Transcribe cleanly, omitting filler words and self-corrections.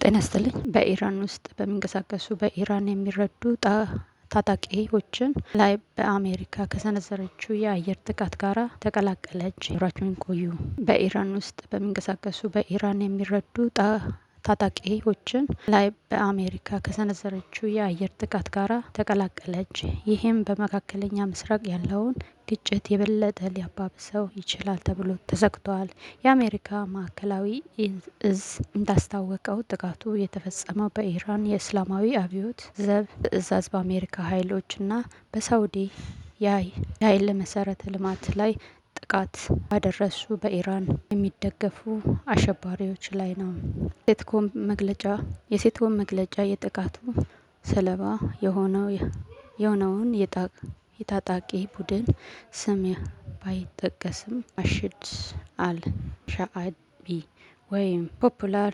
ጤና ይስጥልኝ። በኢራን ውስጥ በሚንቀሳቀሱ በኢራን የሚረዱ ታጣቂዎችን ላይ በአሜሪካ ከሰነዘረችው የአየር ጥቃት ጋር ተቀላቀለች። አብራችሁን ቆዩ። በኢራን ውስጥ በሚንቀሳቀሱ በኢራን የሚረዱ ታጣቂዎችን ላይ በአሜሪካ ከሰነዘረችው የአየር ጥቃት ጋር ተቀላቀለች። ይህም በመካከለኛ ምስራቅ ያለውን ግጭት የበለጠ ሊያባብሰው ይችላል ተብሎ ተሰግቷል። የአሜሪካ ማዕከላዊ እዝ እንዳስታወቀው ጥቃቱ የተፈጸመው በኢራን የእስላማዊ አብዮት ዘብ ትዕዛዝ በአሜሪካ ኃይሎችና በሳውዲ የኃይል መሰረተ ልማት ላይ ጥቃት ባደረሱ በኢራን የሚደገፉ አሸባሪዎች ላይ ነው። የሴንትኮም መግለጫ የጥቃቱ ሰለባ የሆነውን የታጣቂ ቡድን ስም ባይጠቅስም ሐሽድ አል ሻአቢ ወይም Popular